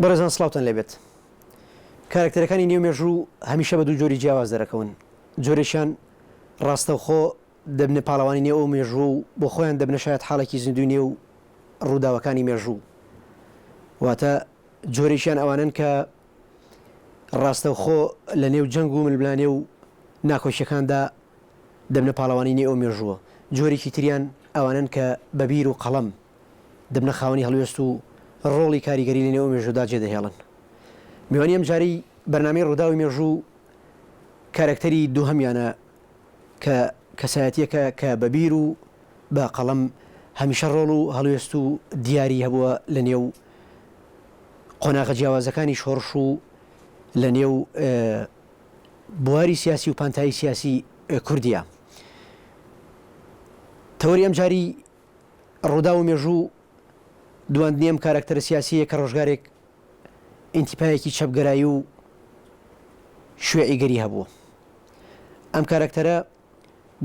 بەڕێزان سڵاوتان لێبێت. کارەکتەرەکانی نێو مێژوو هەمیشە بە دوو جۆری جیاواز دەرەکەون، جۆرێکیان ڕاستەوخۆ دەبنە پاڵەوانی نێو ئەو مێژووە و بۆ خۆیان دەبنە شایەتحاڵێکی زیندووی نێو ڕووداوەکانی مێژوو، واتە جۆرێکیان ئەوانەن کە ڕاستەوخۆ لە نێو جەنگ و ململانێ و ناکۆکیەکاندا دەبنە پاڵەوانی نێو ئەو مێژووە، جۆرێکی تریان ئەوانەن کە بە بیر و قەڵەم دەبنە خاوەنی هەڵوێست و ڕۆڵی کاریگەری لە نێو ئەو مێژوودا جێدەهێڵن. میوانی ئەمجارەی بەرنامەی ڕووداوی مێژوو کارەکتەری دووهەمیانە کە کەسایەتییەکە کە بە بیر و بە قەڵەم هەمیشە ڕۆڵ و هەڵوێست و دیاری هەبووە لە نێو قۆناغە جیاوازەکانی شۆڕش و لە نێو بواری سیاسی و پانتایی سیاسی کوردیە. تەوەری ئەمجاری ڕووداو و مێژوو دواندنی ئەم کاراکتەرە سیاسییە کە ڕۆژگارێک ئینتیپایەکی چەپگەرایی و شوێعیگەری هەبووە. ئەم کاراکتەرە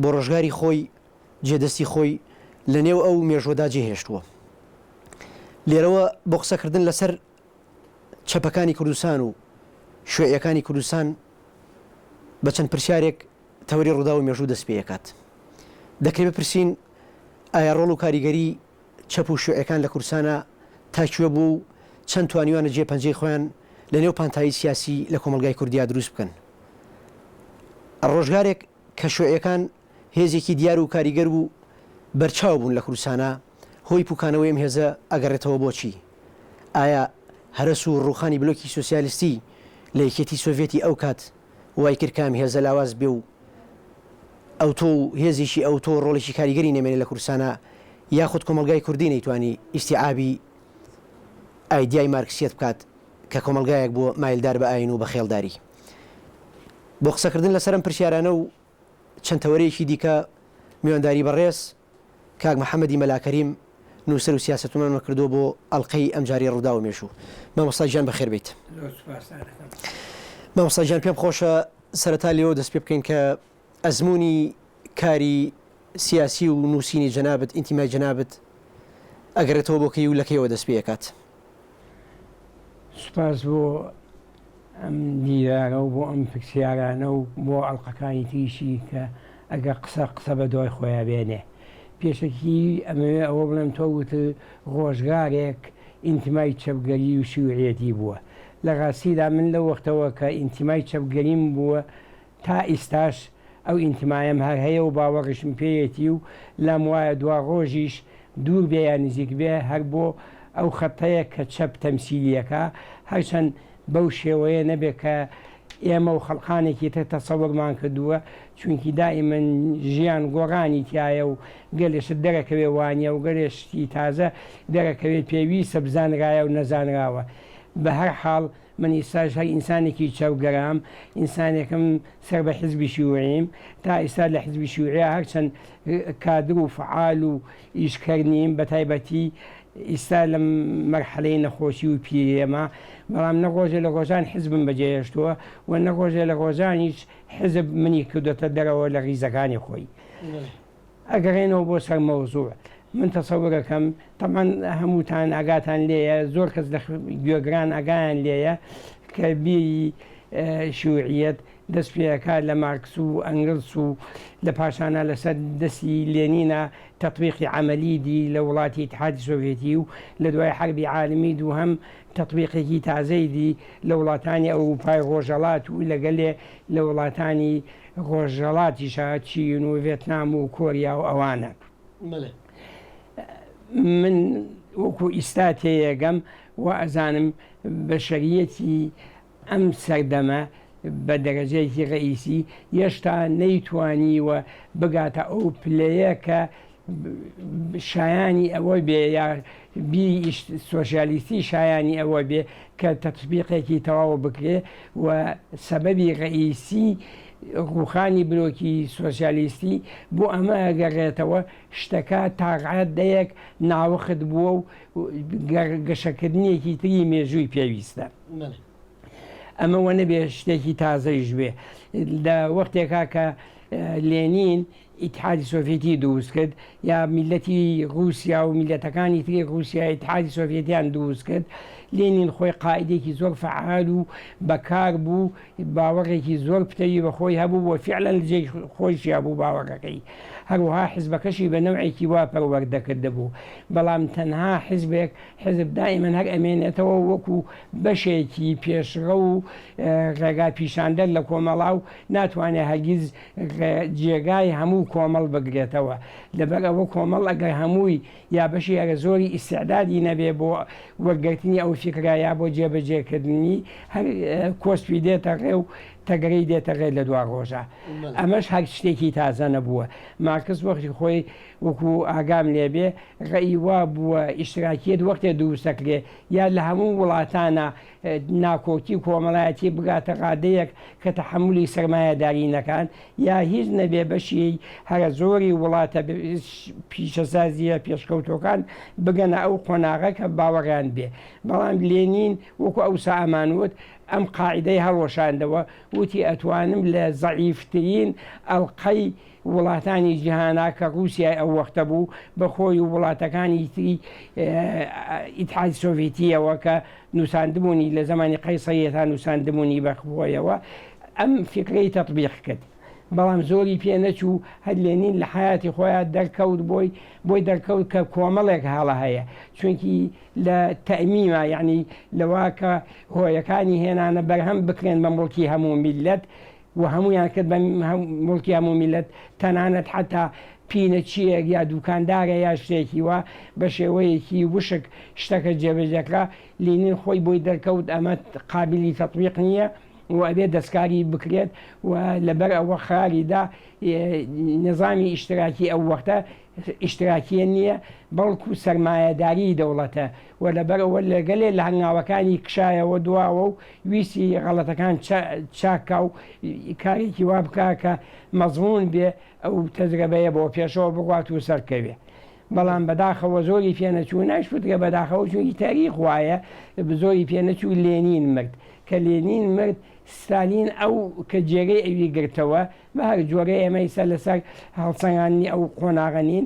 بۆ ڕۆژگاری خۆی جێدەستی خۆی لە نێو ئەو مێژووەدا جێهێشتووە. لێرەوە بۆ قسەکردن لەسەر چەپەکانی کوردستان و شوێعیەکانی کوردستان بە چەند پرسیارێک تەوەری ڕووداو و مێژوو دەست پێ ئەکات. دەکرێ بپرسین ئایا ڕۆڵ و کاریگەری چەپ و شوێعیەکان لە کوردستانا تا کوێ بووە و چەند توانیوانە جێ پەنجەی خۆیان لە نێو پانتایی سیاسی لە کۆمەڵگای کوردیا دروست بکەن؟ ڕۆژگارێک کە شوێعیەکان هێزێکی دیار و کاریگەر و بەرچاو بوون لە کوردستانا، هۆی پوکانەوەی ئەم هێزە ئەگەڕێتەوە بۆ چی؟ ئایا هەرەس و ڕووخانی بلۆکی سۆسیالیستی لە یەکێتی سۆڤیەتی ئەو کات وای کرد کە ئەم هێزە لاواز بێ و ئەوتۆ و هێزێکی ئەوتۆ ڕۆڵێکی کاریگەری نەمێنێ لە کوردستانا یاخود کۆمەڵگای کوردی نەیتوانی ئیستیعابی ئایدیای مارکسیەت بکات کە کۆمەڵگایەک بووە مایلدار بە ئایین و بە خێڵداری؟ بۆ قسەکردن لەسەر ئەم پرسیارانە و چەند تەوەرەیەکی دیکە میوانداری بەڕێز کاک محەمەدی مەلا کەریم نووسەر و سیاسەتوانمان کردووە بۆ ئەڵقەی ئەمجارەی ڕووداو و مێژوو. مامۆستا گیان بەخێر بێیت. زۆر سوپاستان ئەکەم. مامۆستا گیان پێم خۆشە سەرەتا لێوە دەست پێ بکەین کە ئەزموونی کاری سیاسی و نووسینی جەنابت، ئینتیمای جەنابت ئەگەڕێتەوە بۆ کەی و لە کەیەوە دەست پێ ئەکات؟ سوپاس بۆ ئەم دیدارە و بۆ ئەم پرسیارانە و بۆ ئەڵقەکانی تریشی کە ئەگەر قسە قسە بە دوای خۆیا بێنێ. پێشەکی ئەمەوێ ئەوە بڵێم تۆ وتت ڕۆژگارێک ئینتمای چەپگەری و شیوعیەتی بووە. لە ڕاستیدا من لەو وەختەوە کە ئینتمای چەپگەریم بووە تا ئیستاش ئەو ئینتمایەم هەر هەیە و باوەڕیشم پێیەتی و لام وایە دواڕۆژیش دوور بێ یا نزیک بێ هەر بۆ ئەو خەتەیە کە چەپ تەمسیلی ئەکا هەرچەند بەو شێوەیە نەبێ کە ئێمە و خەڵقانێکی تر تەسەورمان کردووە چونکی دائیمەن ژیان گۆڕانی تیایە و گەلێ شت دەرەکەوێ وانیە و گەلێ شتی تازە دەرەکەوێ پێویستە بزانرایە و نەزانراوە بە هەر حاڵ من ئیستاش هەر ئینسانێکی چەپگەرام، ئینسانێکم سەر بە حیزبی شیوعیم، تا ئیستا لە حیزبی شیوعیا هەرچەند کادر و فەعال و ئیشکەر نیم، بە تایبەتی ئیستا لەم مەرحەلەی نەخۆشی و پیریەما، بەڵام نە ڕۆژێ لە ڕۆژان حیزبم بەجێهێشتووە و نە ڕۆژێ لە ڕۆژانیش حیزب منی کردۆتە دەرەوە لە ڕیزەکانی خۆی. ئەگەڕێنەوە بۆ سەر مەوزوع من تەسەورەکەم تەبعەن هەمووتان ئاگاتان لێیە زۆر کەس لە گوێگران ئاگایان لێیە کە بیری شیوعیەت دەست پێکات لە مارکس و ئەنگلس و لە پاشانە لەسەر دەستی لێنینە تەطبیقی عەمەلی دی لە وڵاتی ئیتحادی سۆڤێتی و لە دوای حەربی عالمی دووهەم تەطبیقێکی تازەی دی لە وڵاتانی ئەوروپای ڕۆژەڵات و لەگەلێ لە وڵاتانی ڕۆژهەڵاتیشە چین و ڤێتنام و کۆریا و ئەوانە. من وەکو ئیستا تێیەگەم و ئەزانم بەشەریەتی ئەم سەردەمە بە دەرەجەیەکی ڕەئیسی یەشتا نەیتوانیوە بگاتە ئەو پلەیە کە شایانی ئەوە بێ یا بیری سۆسیالیستی شایانی ئەوە بێ کە تەتبیقێکی تەواو بکرێ و سەبەبی ڕەئیسی ڕووخانی بلۆکی سۆسیالیستی بۆ ئەمە ئەگەڕێتەوە شتەکە تاڕادەیەک ناوەخت بووە و گەشەکردنێکی تری مێژووی پێویستە. ئەمە وەنەبێ شتێکی تازەیش بێ لە وەختێکا کە لێنین. ئیتحادی سۆڤێتی دروست کرد یا میللەتی ڕووسیا و میللەتەکانی تری ڕووسیا ئیتحادی سۆڤێتیان دروست کرد، لێنین خۆی قائیدێکی زۆر فەعال و بەکار بوو، باوەڕێکی زۆر پتەوی بە خۆی هەبوو و فیعلەن لە جێی خۆیشیا بوو باوەڕەکەی. هەروەها حیزبەکەشی بە نەوعێکی وا پەروەردە کردبوو. بەڵام تەنها حیزبێک، حیزب دائیمەن هەر ئەمێنێتەوە وەکوو بەشێکی پێشڕەو و ڕێگا پیشاندەر لە کۆمەڵا و ناتوانێ هەرگیز جێگای هەموو کۆمەڵ بگرێتەوە. لەبەر ئەوە کۆمەڵ ئەگەر هەمووی یا بەشی هەرە زۆری ئیستعدادی نەبێ بۆ وەرگرتنی ئەو فیکرە یا بۆ جێبەجێکردنی، هەر کۆسپی دێتە ڕێ و تەگەرەی دێتە ڕێ لە دواڕۆژا. ئەمەش هەر شتێکی تازە نەبووە. مارکس وەختی خۆی وەکوو ئاگام لێ بێ ڕەئی وا بووە ئیشتراکییەت وەختێ دروست ئەکرێ یا لە هەموو وڵاتانا ناکۆکی کۆمەڵایەتی بگاتە ڕادەیەک کە تەحەمولی سەرمایەداری نەکان یا هیچ نەبێ بەشی هەرە زۆری وڵاتە پیشەسازییە پێشکەوتووەکان بگەنە ئەو قۆناغە کە باوەڕیان بێ. بەڵام لێنین وەکو ئەوسا ئەمانوت ئەم قاعیدەی هەڵوەشاندەوە وتی ئەتوانم لە زەعیفترین ئەڵقەی وڵاتانی جیهانا کە ڕووسیای ئەو وەختە بوو بە خۆی و وڵاتەکانی تری ئیتحادی سۆڤێتییەوە کە نووساندبوونی لە زەمانی قەیسەرییەتا نووساندبوونی بە خۆیەوە ئەم فیکرەی تەتبیق کرد. بەڵام زۆری پێ نەچوو هەر لێنین لە حەیاتی خۆیا دەرکەوت بۆی بۆی دەرکەوت کە کۆمەڵێک هەڵە هەیە چونکی لە تەئمیما یەعنی لەوە کە هۆیەکانی هێنانە بەرهەم بکرێن بە موڵکی هەموو میللەت و هەموویان کرد بە موڵکی هەموو میللەت، تەنانەت حەتا پینەچییەک یا دووکاندارە یا شتێکی وا بە شێوەیەکی وشک شتەکە جێبەجێکرا، لینین خۆی بۆی دەرکەوت ئەمە قابیلی تەتبیق نییە و ئەبێ دەستکاری بکرێت و لەبەر ئەوە قەراری دا نیزامی ئیشتراکی ئەو وەختە ئیشتراکیە نییە بەڵکو سەرمایەداریی دەوڵەتە و لەبەرئەوە لە گەلێ لە هەنگاوەکانی کشایەوە دواوە و ویستی غەڵەتەکان چاک کا و کارێکی وا بکا کە مەزموون بێ ئەو تەجرەبەیە بۆ پێشەوە بڕوات و سەرکەوێ. بەڵام بەداخەوە زۆری پێ نەچوو، ناشوترێ بەداخەوە چونکی تاریخ وایە، زۆری پێ نەچوو لێنین مرد. کە لێنین مرد ستالین ئەو کە جێگەی ئەوی گرتەوە، بە هەر جۆرێ ئێمە ئیستا لەسەر هەڵسەنگاندنی ئەو قۆناغە نین،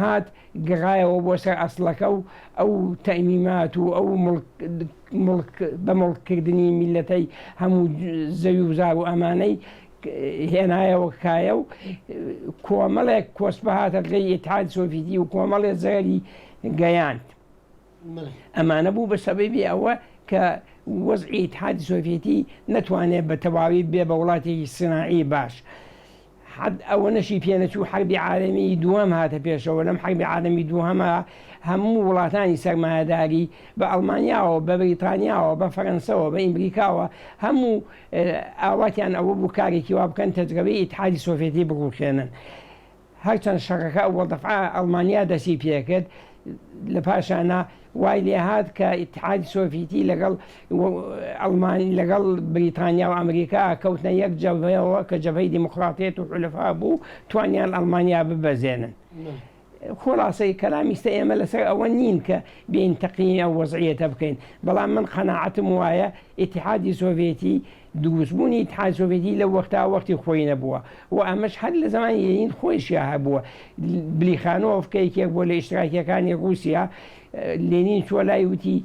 هات گەڕایەوە بۆ سەر ئەسڵەکە و ئەو تەئمیمات و ئەو موڵک بە موڵک کردنی میللەتەی هەموو زەوی و زار و ئەمانەی هێنایەوە کایە و کۆمەڵێک کۆسپە هاتە ڕێی ئیتحادی سۆڤیتی و کۆمەڵێ زەرەری گەیاند. ئەمانە بوو بە سەبەبی ئەوە کە وەزعی ئیتحادی سۆڤیەتی نەتوانێت بە تەواوی بێ بە وڵاتێکی سناعی باش. حەد ئەوەنەشی پێ نەچوو حەربی عالەمی دووەم هاتە پێشەوە، لەم حەربی عالەمی دووهەمە هەموو وڵاتانی سەرمایەداری بە ئەڵمانیاوە، بە بریتانیاوە، بە فەرەنسەوە، بە ئیمریکاوە هەموو ئاواتیان ئەوە بوو کارێکی وا بکەن تەجرەبەی ئیتحادی سۆڤیەتی بڕوخێنن. هەرچەند شەڕەکە ئەوەڵ دەفعە ئەڵمانیا دەستی پێکرد، لە پاشانا وای لێهات کە ئیتحادی سۆڤیتی لەگەڵ ئەڵمان لەگەڵ بریتانیا و ئەمریکا کەوتنە یەک جەبهەوە کە جەبهەی دیموکراتیەت و حولەفا بوو، توانیان ئەڵمانیا ببەزێنن. خۆڵاسەی کەلام ئیستە ئێمە لەسەر ئەوە نین کە بێین تەقیمی ئەو وەزعیەتە بکەین، بەڵام من قەناعەتم وایە ئیتحادی سۆڤێتی دروستبوونی ئیتحادی سۆڤێتی لەو وەختە وەختی خۆی نەبووە و ئەمەش هەر لە زەمانی لێنین خۆیشیا هەبووە. بلیخانۆف کە یەکێک بووە لە ئیشتراکییەکانی ڕووسیا، لێنین چووە لای وتی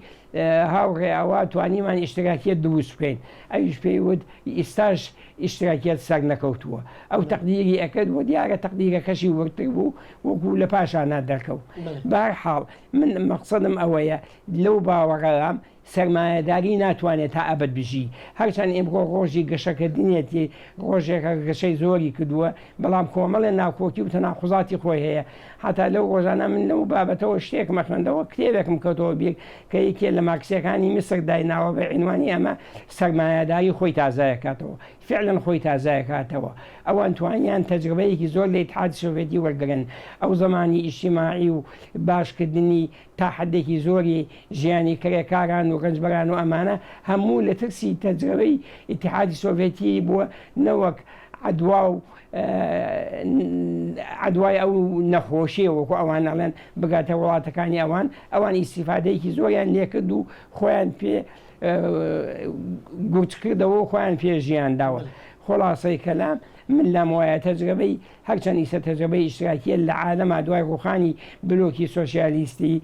هاوڕێ ئەوە توانیمان ئیشتراکییەت دروست بکەین. ئەویش پێی وت ئیستاش ئیشتراکییەت سەرنەکەوتووە. ئەو تەقدیری ئەکرد و دیارە تەقدیرەکەشی وردتر بوو وەکوو لە پاشانا دەرکەوت. بەهەرحاڵ من مەقسەدم ئەوەیە لەو باوەڕەدام سەرمایەداری ناتوانێت تا ئەبەد بژی، هەرچەند ئیمڕۆ ڕۆژی گەشەکردنیەتی، ڕۆژێکە گەشەی زۆری کردووە، بەڵام کۆمەڵێ ناکۆکی و تەناقوزاتی خۆی هەیە، هەتا لەو ڕۆژانە من لەو بابەتەوە شتێکم ئەخوێندەوە، کتێبێکم کەوتەوە بیر کە یەکێ لە مارکسیەکانی میسر دایناوە بە عینوانی ئەمە سەرمایەداری خۆی تازەکاتەوە، فعلا خۆی تازەکاتەوە، ئەوان توانیان تەجربەیەکی زۆر لە ئیتحادی سۆڤێتی وەرگرن، ئەو زەمانی ئیجتیماعی و باشکردنی تا حەدێکی زۆری ژیانی کرێکاران و ڕەنجبەران و ئەمانە هەموو لە ترسی تەجرەبەی ئیتیحادی سۆڤێتی بووە نەوەک عەدوا و عەدوای ئەو نەخۆشیە وەکو ئەوان ئەڵێن بگاتە وڵاتەکانی ئەوان ئەوان ئیستیفادەیەکی زۆریان لێکرد و خۆیان پێ گورج کردەوە و خۆیان پێ ژیان داوە خۆڵاسەی کەلام. من لام وایە تەجرەبەی هەرچەند ئیسە تەجرەبەی ئیشتراکیە لە عالەما دوای ڕوخانی بلۆکی سۆسیالیستی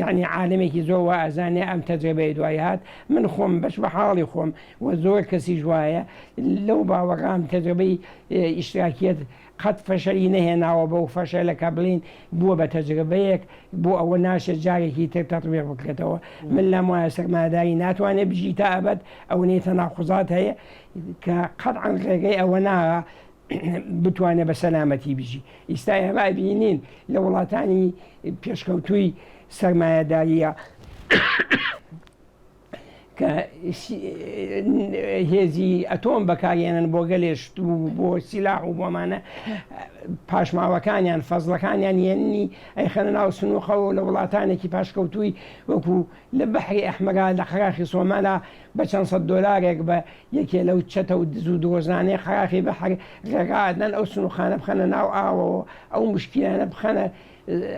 یانی عالەمێکی زۆر وا ئەزانێ ئەم تەجرەبەیە دوای هات من خۆم بەش بە حاڵی خۆم و زۆر کەسیش وایە لەو باوەڕام تەجرەبەی ئیشتراکیەت قەت فەشەلی نەهێناوە بەو فەشەلە کە بڵێین بووە بە تەجرەبەیەک بۆ ئەوە ناشێت جارێکی تر تەتبیق بکرێتەوە من لام وایە سەرمایەداری ناتوانێت بژی تا ئەبەد ئەونەی تەناقوزات هەیە کە قەتعەن ڕێگەی ئەوە ناوە بتوانێت بە سەلامەتی بژی ئیستا ئێمە ئەبینین لە وڵاتانی پێشکەوتووی سەرمایەداریە کە هێزی ئەتۆم بەکارێنن بۆ گەلێ شت و بۆ سیلاح و بۆمانە پاشماوەکانیان فەزڵەکانیان یەنی ئەیخەنە ناو سنووقەوە لە وڵاتانێکی پاشکەوتووی وەکو لە بەحری ئەحمەرا لە قەراخی سۆمالا بە چەند سەد دۆلارێک بە یەکێ لەو چەتە و دز و درۆزنانەی قەراخی بەحر ڕێگا ئەدەن ئەو سنووقانە بخەنە ناو ئاوەوە ئەو موشکیلانە بخەنە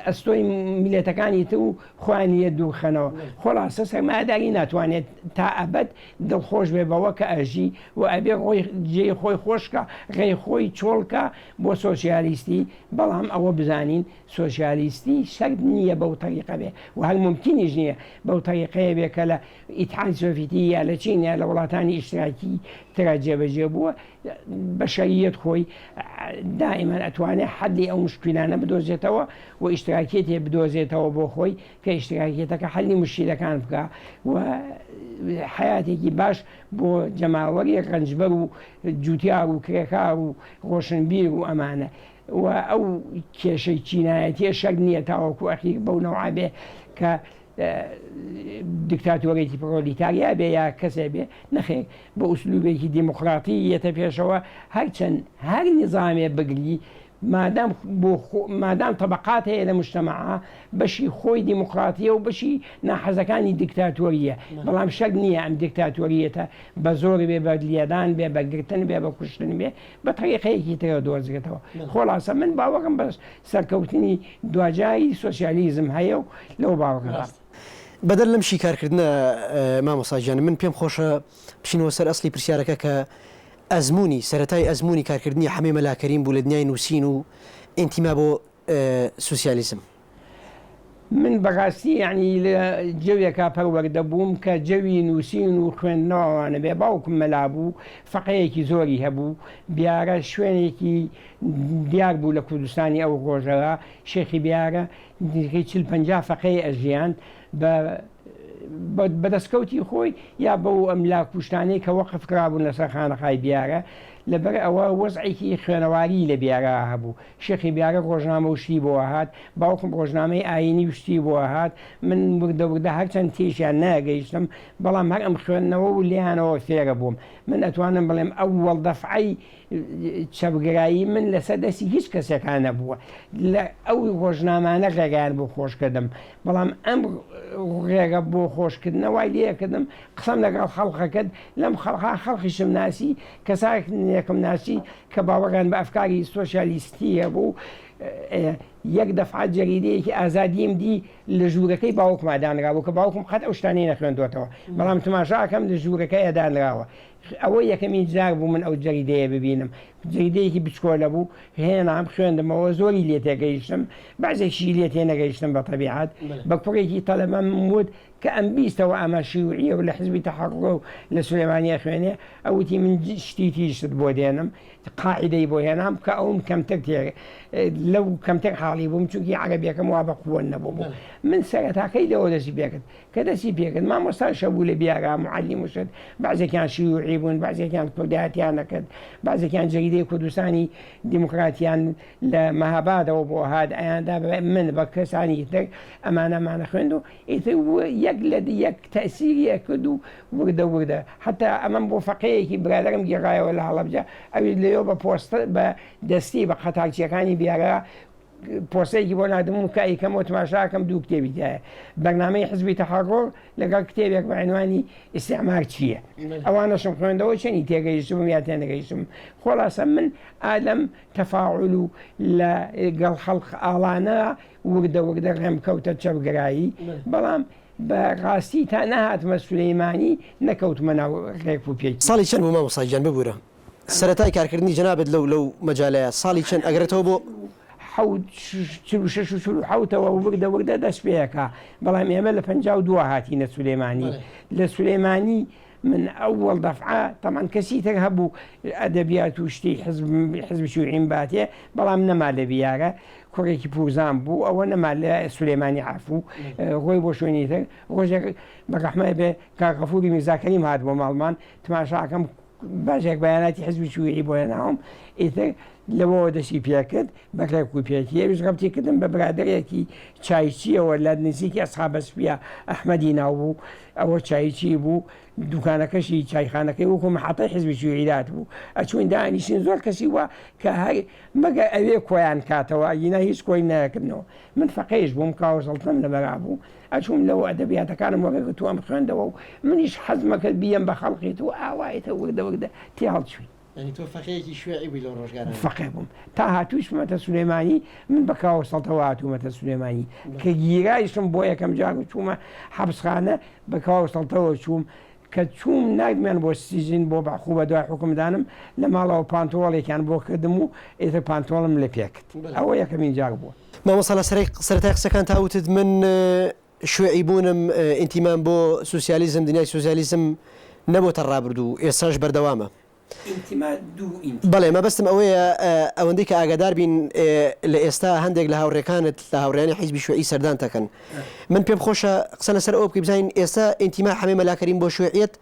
ئەستۆی میللەتەکانی تر و خۆیان لێ دوور خەنەوە. خۆڵاسە سەرمایەداری ناتوانێت تا ئەبەد دڵخۆش بێ بەوە کە ئەژی و ئەبێ ڕۆی جێی خۆی خۆش کا، ڕێی خۆی چۆڵ کا بۆ سۆسیالیستی، بەڵام ئەوە بزانین سۆسیالیستی شەرت نییە بەو تەریقە بێ و هەر مومکینیش نییە بەو تەریقەیە بێ کە لە ئیتحادی سۆفیتی یا لە چین یا لە وڵاتانی ئیشتراکی ترا جێبەجێ بووە. بەشەرییەت خۆی دائیمەن ئەتوانێ حەلی ئەو موشکیلانە بدۆزێتەوە و ئیشتراکیەتێ بدۆزێتەوە بۆ خۆی کە ئیشتراکیەتەکە حەلی موشکیلەکان بکا و حەیاتێکی باش بۆ جەماوەری ڕەنجبەر و جوتیار و کرێکار و ڕۆشنبیر و ئەمانە و ئەو کێشەی چینایەتیە شەرت نییە تاوەکو ئەخیر بەو نەوعە بێ کە دیکتاتۆرێکی پرۆلیتاریا بێ یا کەسێ بێ، نەخێر بە ئوسلوبێکی دیموکراتی یەتە پێشەوە، هەرچەند هەر نیزامێ بگری مادام بۆ مادام تەبەقات هەیە لە موجتەمەعا بەشی خۆی دیموکراتیە و بەشی ناحەزەکانی دیکتاتۆریە، بەڵام شەرت نییە ئەم دیکتاتۆریەتە بە زۆر بێ بە لێدان بێ بە گرتن بێ بە کوشتن بێ بە تەریقەیەکی ترەوە دۆزرێتەوە. خۆڵاسە من باوەڕم بە سەرکەوتنی دواجاری سۆسیالیزم هەیە و لەو باوەڕەدام. بەدەر لەم شیکارکردنە مامۆستا گیان من پێم خۆشە بچینەوە سەر ئەسڵی پرسیارەکە کە ئەزموونی سەرەتای ئەزموونی کارکردنی حەمەی مەلا کەریم بوو لە دنیای نووسین و ئینتیما بۆ سوسیالیزم. من بەڕاستی یەعنی لە جەوێکا پەروەردە بووم کە جەوی نووسین و خوێندنەوە ئەوانە بێ باوکم مەلا بوو فەقێیەکی زۆری هەبوو بیارە شوێنێکی دیار بوو لە کوردستانی ئەو ڕۆژەوە شێخی بیارە نزیکەی چل 50 فەقێی ئەژیاند بە بە دەستکەوتی خۆی یا بەو ئەملاک و شتانەی کە وەقف کرابوون لەسەر خانەقای بیارە لەبەر ئەوە وەزعێکی خوێنەواری لە بیارە هەبوو شێخی بیارە ڕۆژنامە و شتی بۆ ئەهات، باوکم ڕۆژنامەی ئایینی و شتی بۆ ئەهات، من وردە وردە هەرچەند تێیشیان نەئەگەیشتم، بەڵام هەر ئەم خوێندنەوە و لێیانەوە فێرە بووم. من ئەتوانم بڵێم ئەوەڵ دەفعەی چەپگرایی من لەسەر دەستی هیچ کەسێکا نەبووە. لە ئەو ڕۆژنامانە ڕێگایان بۆ خۆش کردم. بەڵام ئەم ڕێگە بۆ خۆش کردنە وای لێ کردم قسەم لەگەڵ خەڵق ئەکرد، لەم خەڵقا خەڵقیشم ناسی، کەسانێکم ناسی کە باوەڕیان بە ئەفکاری سۆسیالیستی هەبوو، یەک دەفعە جەریدەیەکی ئازادیم دی لە ژوورەکەی باوکما دانرابوو کە باوکم قەت ئەو شتانەی نەخوێندۆتەوە، بەڵام تماشا ئەکەم لە ژوورەکەیا دانراوە. ئەوە یەکەمین جار بوو من ئەو جەریدەیە ببینم. جەریدەیەکی بچکۆلە بوو، هێنام خوێندمەوە زۆری لێ تێگەیشتم، بەعزێکیشی لێ تێنەگەیشتم بە تەبیعەت. بە کوڕێکی تەلەبەم وت کە ئەمبیستەوە ئەمە شیوعیە و لە حزبی تەحەڕوڕە و لە سولێمانی ئەخوێنێ، ئەو وتی من شتی تریشت بۆ دێنم، قاعیدەی بۆ هێنام کە ئەوم کەمتر تێ لەو کەمتر حاڵی بووم چونکی عەرەبیەکەم وا بە قووە نەبوو. من سەرەتاکەی لەوە دەستی پێکرد کە دەستی پێکرد مامۆستاش هەبوو لە بیارا معەلیم و شت، بەعزێکیان شیوعی بوون، بەعزێکیان کوردایەتیان ئەکرد، بەعزێکیان جەریدەی کوردستانی دیموکراتیان لە مەهابادەوە بۆ هات ئەیاندا بە من بە کەسانی تر ئەمانەمانە خوێند و ئیتر یەک لە یەک تەئسیری ئەکرد و وردە وردە حەتا ئەمەم بۆ فەقێیەکی برادەرم گێڕایەوە لە هەڵەبجە ئەویش لەوێ بە پۆستە بە دەستی بە قەتارچیەکانی بیارە پۆستەیەکی بۆ ناردم و کە ئەیکەمەوە تماشاکەم دوو کتێبی تایە بەرنامەی حزبی تەحەڕۆر لەگەڵ کتێبێک بە عنوانی ئیستعمار چییە ئەوانەشم خوێندەوە چەنی تێگەیشتبم یا تێنەگەیشتم خۆڵاسە من ئالەم تەفاعول و لە گەڵ خەڵق ئاڵانە وردە وردە ڕێم کەوتە چەپگەرایی، بەڵام بە ڕاستی تا نەهاتمە سولەیمانی نەکەوتمە ناو ڕێک و پێکی. ساڵی چەند بوو مامۆستا گیان ببورە. سەرەتای کارکردنی جەنابت لەو لەو مەجالەیە ساڵی چەند ئەگەرێتەوە بۆ؟ حەوت 46 و 47ەوە وردە وردە دەست پێ ئەکا بەڵام ئێمە لە 52 هاتینە سولەیمانی لە سولەیمانی من ئەوەڵ دەفعە تەبعەن کەسی تر هەبوو ئەدەبیات و شتی حزب حزب شیوعیم باتێ بەڵام نەما لە بیارە کوڕێکی پورزان بوو ئەوە نەما لە سولەیمانی عەفوو ڕۆی بۆ شوێنی تر ڕۆژێک بە ڕەحمەت بێ کاک غەفوری میرزا کەریم هات بۆ ماڵمان تماشاکەم بەشێک بەیاناتی حزبی شیوعی بۆ هێناوم ئیتر لەوەوە دەستی پێکرد بە ڕێک و پێکی ئەویش ڕەبتی کردم بە برادەرێکی چایچیەوە لە نزیکی ئەسحابە سپیە ئەحمەدی ناو بوو ئەوە چایچی بوو دوکانەکەشی چایخانەکەی وەکو محەتەی حزبی شیوعی دات بوو ئەچوین دانیشین زۆر کەسی وا کە هەر مەگەر ئەوێ کۆیان کاتەوە ئەگینا هیچ کۆی نەکردنەوە من فەقێیش بووم کاوە سەڵتەم لەبەرا بوو ئەچووم لەو ئەدەبیاتەکانم وەرەگرت و ئەمخوێندەوە و منیش حەزمەکرد بیەم بە خەڵقی تو ئاوایتە وردە وردە تێ هەڵچووین. یانی تۆ فەقێیەکی شوێعی بووی لەو ڕۆژگارانە؟ فەقێ بووم. تا هاتوویشمەتە سولێمانی من بە کاوە سەڵتەوە هاتوومەتە سولێمانی. کە گیرایشم بۆ یەکەم جار و چوومە حەپسخانە بە کاوە سەڵتەوە چووم. کە چووم ناردمیان بۆ سجن بۆ بەعقوبە دوای حوکمدانم لە ماڵەوە پانتۆڵێکیان بۆ کردم و ئیتر پانتۆڵم لە پێ کرد. ئەوە یەکەمین جار بووە. مامۆستا لە سەرەتای قسەکانتا وتت من شوێعی بوونم ئینتیمام بۆ سوسیالیزم دنیای سوسیالیزم نەبۆتە ڕابردوو ئێستاش بەردەوامە. ئینتیما دوو ئینتیما. بەڵێ مەبەستم ئەوەیە ئەوەندەی کە ئاگادار بین لە ئێستا هەندێک لە هاوڕێکانت لە هاوڕێیانی حیزبی شوێعی سەردانت دەکەن من پێم خۆشە قسە لەسەر ئەوە بکەی بزانین ئێستا ئینتیما حەمەی مەلا کەریم بۆ شوێعیەت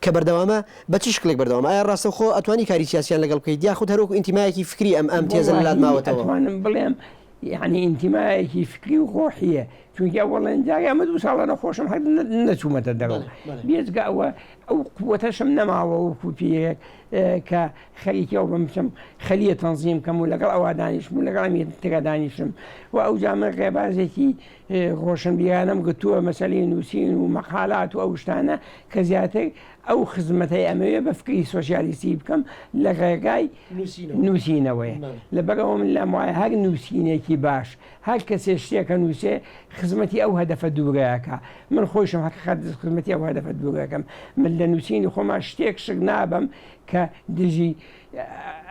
کە بەردەوامە بە چ شکلێک بەردەوامە ئایا ڕاستەوخۆ ئەتوانی کاری سیاسیان لەگەڵ بکەیت یاخود هەر وەکو ئینتیمایەکی فکری ئەم ئەم تێزە لە لات وەڵاهی ماوەتەوە؟ ئەتوانم بڵێم یەعنی ئینتیمایەکی فکری و ڕۆحیە چونکی ئەوەڵێن جارێ ئەمە دوو ساڵە نەخۆشم هەر نەچوومەتە دەرەوە بێجگە ئەوە ئەو قوتەشم نەماوە وەکو پیرێک کە خەریکی ئەو بم بچم خەلیە تەنزیم کەم و لەگەڵ ئەوە دانیشم و لەگەڵ ئەمی ترە دانیشم و ئەو جا من ڕێبازێکی ڕۆشنبیرانەم گرتووە مەسەلەی نووسین و مەقالات و ئەو شتانە کە زیاتر ئەو خزمەتەی ئەمەوێ بە فکری سۆسیالیستی بکەم لە ڕێگای نووسینەوەیە لەبەرئەوە من لام وایە هەر نووسینێکی باش هەر کەسێ شتێک ئەنووسێ خزمەتی ئەو هەدەفە دوورە ئەکا من خۆیشم حەقیقەت خزمەتی ئەو هەدەفە دوورە ئەکەم من لە نووسینی خۆما شتێک شک نابەم کە دژی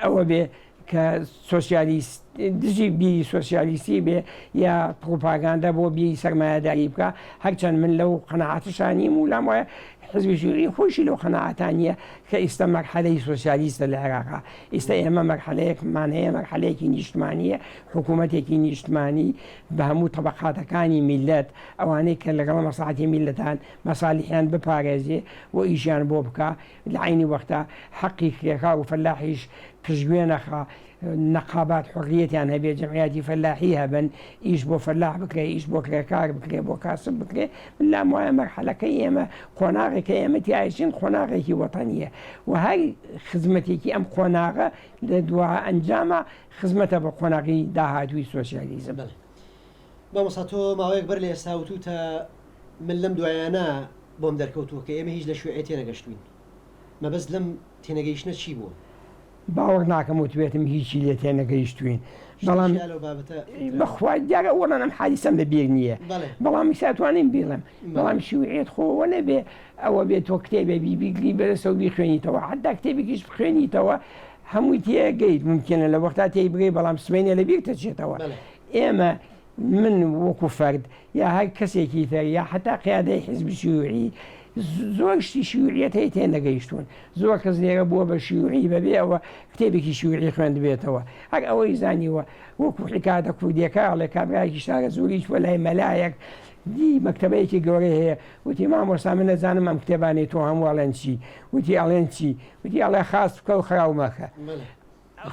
ئەوە بێ کە سۆسیالیست دژی بیری سۆسیالیستی بێ یا پڕوپاگاندە بۆ بیری سەرمایەداری بکا هەرچەند من لەو قەناعەتەشا نیم و لام وایە حزبی شیوعی خۆیشی لەو قەناعەتا نییە کە ئیستا مەرحەلەی سۆسیالیستە لە عێراقا ئیستا ئێمە مەرحەلەیەکمان هەیە مەرحەلەیەکی نیشتمانییە حکوومەتێکی نیشتمانی بە هەموو تەبەقاتەکانی میللەت ئەوانەی کە لەگەڵ مەسڵەحەتی میللەتان مەسالیحیان بپارێزێ و ئیشیان بۆ بکا لە عەینی وەختا حەقی کرێکار و فەلاحیش پشتگوێ نەخا، نەقابات حوڕیەتیان هەبێ، جەمعیاتی فەلاحی هەبن، ئیش بۆ فەلاح بکرێ، ئیش بۆ کرێکار بکرێ، بۆ کاسب بکرێ، من لام وایە مەرحەلەکەی ئێمە، قۆناغێک کە ئێمە تیایچین قۆناغێکی وەتەنییە و هەر خزمەتێکی ئەم قۆناغە لە دوا ئەنجاما خزمەتە بە قۆناغی داهاتووی سۆسیالیزم. بەڵێ مامۆستا تۆ ماوەیەک بەر لە ئێستا وتووتە من لەم دوایانە بۆم دەرکەوتووە کە ئێمە هیچ لە شوێعێ تێنەگەشتووین. مەبەست لەم تێنەگەیشتنە چی بووە؟ باوەڕ ناکەم وتبێتم هیچی لێ تێنەگەیشتووین. بەڵام شتێکی لەو بابەتە وتراوە. بەخوا دیارە ئەوەڵەن ئەم حادیسەم لە بیر نییە. بەڵێ. بەڵام ئیستا ئەتوانین بیڵێم. بەڵێ. بەڵام شیوعیەت خۆ ئەوە نەبێ ئەوە بێ تۆ کتێبێ بی بیگری بەدەستەوە بیخوێنیتەوە. حەتتا کتێبێکیش بخوێنیتەوە هەمووی تێئەگەیت. مومکینە لە وەختا تێی بگەی بەڵام سبەینێ لە بیرت ئەچێتەوە. بەڵێ. ئێمە من وەکو فەرد یا هەر کەسێکی تر یا حەتا قیادەی حیزبی شیوعی زۆر شتی شیوعیەت هەیە تێنەگەیشتوون. زۆر کەس لێرە بووە بە شیوعی بەبێ ئەوە کتێبێکی شیوعی خوێندبێتەوە. هەر ئەوەی زانیوە وەکو حیکایەتە کوردییەکە ئەڵێ کابرایەکی شارەزووری چووە لای مەلایەک دی مەکتەبەیەکی گەورەی هەیە وتی مامۆستا من ئەزانم ئەم کتێبانەی تۆ هەموو ئەڵێن چی؟ وتی ئەڵێن چی؟ وتی ئەڵێ خاس بکە و خراو مەکە.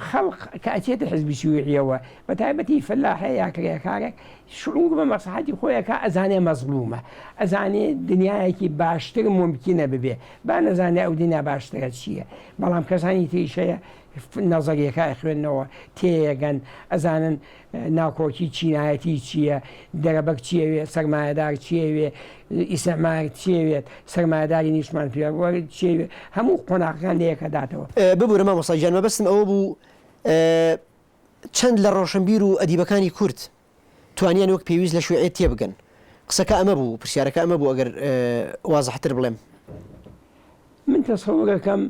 خەڵق کە ئەچێتە حزبی شیوعیەوە بە تایبەتی فەلاحێ یا کرێکارێک شعور بە مەسڵەحەتی خۆی ئەکا ئەزانێ مەزڵومە ئەزانێ دنیایەکی باشتر مومکینە ببێ با نەزانێ ئەو دنیا باشترە چییە بەڵام کەسانی تریش هەیە نەزەریەکە ئەخوێننەوە تێیەگەن ئەزانن ناکۆکی چینایەتی چییە، دەرەبەگ چیەوێ، سەرمایەدار چیەوێ، ئیسعمار چیەوێت، سەرمایەداری نیشتمان پەروەر چیەوێ، هەموو قۆناغەکان لە یەکەداتەوە. ببورە مامۆستا گیان مەبەستم ئەوە بوو چەند لە ڕۆشنبیر و ئەدیبەکانی کورد توانیان وەک پێویست لە شوێعیەت تێبگەن؟ قسەکە ئەمە بوو، پرسیارەکە ئەمە بوو ئەگەر وازحتر بڵێم. من تەسەورەکەم.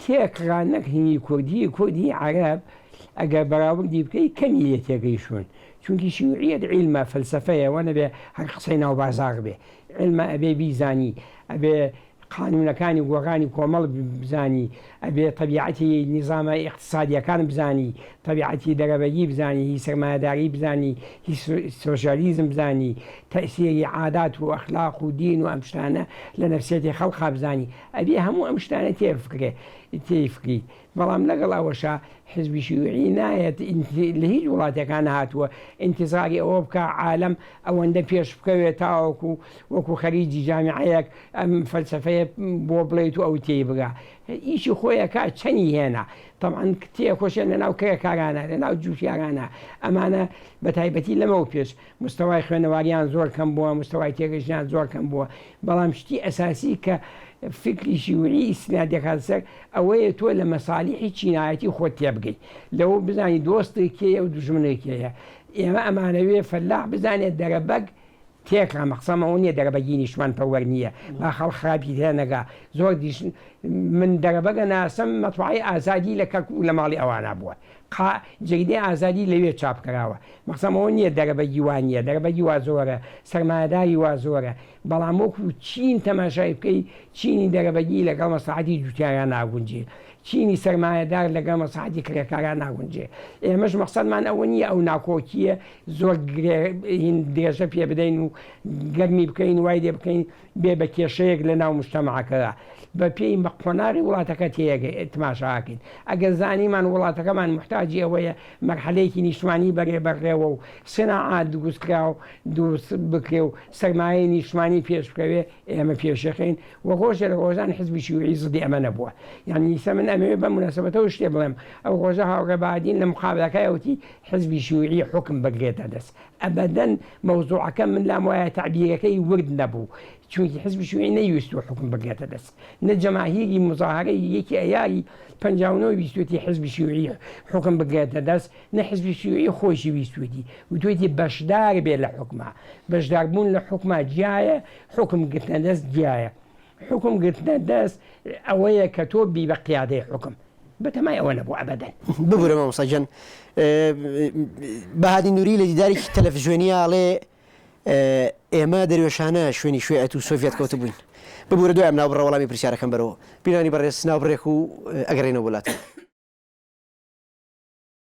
تێکڕا نەک هینی کورد، هی کورد هی عەرەب ئەگەر بەراوردی بکەی کەمی لێ تێگەیشتوون، چونکی شیوعیەت عیلمە، فەلسەفەیە، وەنەبێ هەر قسەی ناو بازاڕ بێ، عیلمە ئەبێ بیزانی، ئەبێ قانوونەکانی گۆڕانی کۆمەڵ بزانی، ئەبێ تەبیعەتی نیزامە ئیقتسادییەکان بزانی، تەبیعەتی دەرەبەگی بزانی، هی سەرمایەداری بزانی، هی سۆسیالیزم بزانی، تەئسیری عادات و ئەخلاق و دین و ئەم شتانە لە نەفسیەتی خەڵقا بزانی، ئەبێ هەموو ئەم شتانە تێفکرێ تێی فکریت بەڵام لەگەڵ ئەوەشا حزبی شیوعی نایەت لە هیچ وڵاتێکا نەهاتووە ئینتیزاری ئەوە بکا عالەم ئەوەندە پێش بکەوێ تاوەکو وەکو خەریجی جامیعەیەک ئەم فەلسەفەیە بۆ بڵێیت و ئەو تێی بگا ئیشی خۆی ئەکا چەنی هێنا تەبعەن تێکۆشێ لەناو کرێکارانە لەناو جوتیارانە ئەمانە بەتایبەتی لەمەو پێش مستەوای خوێنەواریان زۆر کەم بووە، مستەوای تێگەیشتنیان زۆر کەم بووە، بەڵام شتی ئەساسی کە فیکری شیوعی ئیستناد دەکاتە سەر ئەوەیە تۆ لە مەسالیحی چینایەتی خۆت تێبگەی، لەوە بزانی دۆستت کێیە و دوژمنت کێیە. ئێمە ئەمانەوێ فەلاح بزانێت دەرەبەگ تێکڕا، مەقسەم ئەوە نییە دەرەبەگی نیشتمانپەروەر نییە، با خەڵک خراپی تێنەگا، زۆر دیش من دەرەبەگ ئەناسم مەتبەعەی ئازادی لە کەرکوک لە ماڵی ئەوانە بووە، قا جەریدەی ئازادی لەوێ چاپ کراوە. مەقسەم ئەوە نییە دەرەبەگی وا نییە، دەرەبەگی وا زۆرە، سەرمایەداری وا زۆرە، بەڵام وەکو چین تەماشای بکەی چینی دەرەبەگی لەگەڵ مەسڵەحەتی جوتیاران ناگونجێ، چینی سەرمایەدار لەگەڵ مەسڵەحەتی کرێکاران ناگونجێ. ئێمەش مەقسەدمان ئەوە نییە ئەو ناکۆکییە زۆر گرێ هین درێژە پێ بدەین و گەرمی بکەین وای لێ بکەین بێ بە کێشەیەک لە ناو موجتەمەعەکەدا. بە پێی قۆناغی وڵاتەکە تێیەگەی تماشا ئەکەین. ئەگەر زانیمان وڵاتەکەمان موحتاجی ئەوەیە مەرحەلەیەکی نیشتمانی بەرێ بەڕێوە و سناعات دروست کرا و دروست بکرێ و سەرمایەی نیشتمانی پێش بکەوێ ئێمە پێشەخەین و ڕۆژێ لە ڕۆژان حزبی شیوعی زدی ئەمە نەبووە. یانی ئیستا من ئەمەوێ بەم موناسەبەتەوە شتێ بڵێم. ئەو ڕۆژە هاوڕێ بەهادین لە مقابلەکەیا وتی حزبی شیوعی حوکم بگرێتە دەست. ئەبەدەن مەوزوعەکە من لام وایە تەعبیرەکەی ورد نەبوو چونکی حزبی شیوعی نەیویستووە حوکم بگرێتە دەست نە جەماهیری موزاهەرەی یەکی ئەیاری 59 ویستوێتی حزبی شیوعی حوکم بگرێتە دەست نە حزبی شیوعی خۆیشی ویستوێتی وتوێتی بەشدار بێ لە حوکما بەشداربوون لە حوکما جیایە حوکم گرتنە دەست جیایە حوکم گرتنە دەست ئەوەیە کە تۆ بی بە قیادەی حوکم بەتەمای ئەوە نەبوو ئەبەدەن. ببورە مامۆستا گیان بەهادین نوری لە دیدارێکی تەلەفزیۆنییا ئەڵێ ئێمە دەروێشانە شوێنی شوێعەت و سۆڤیەت کەوتبووین. ببورە دوای ئەم ناوبڕە وەڵامی پرسیارەکەم بەرەوە. بینانی بەڕێز ناوبڕێک و ئەگەڕێینەوە بۆ لاتان.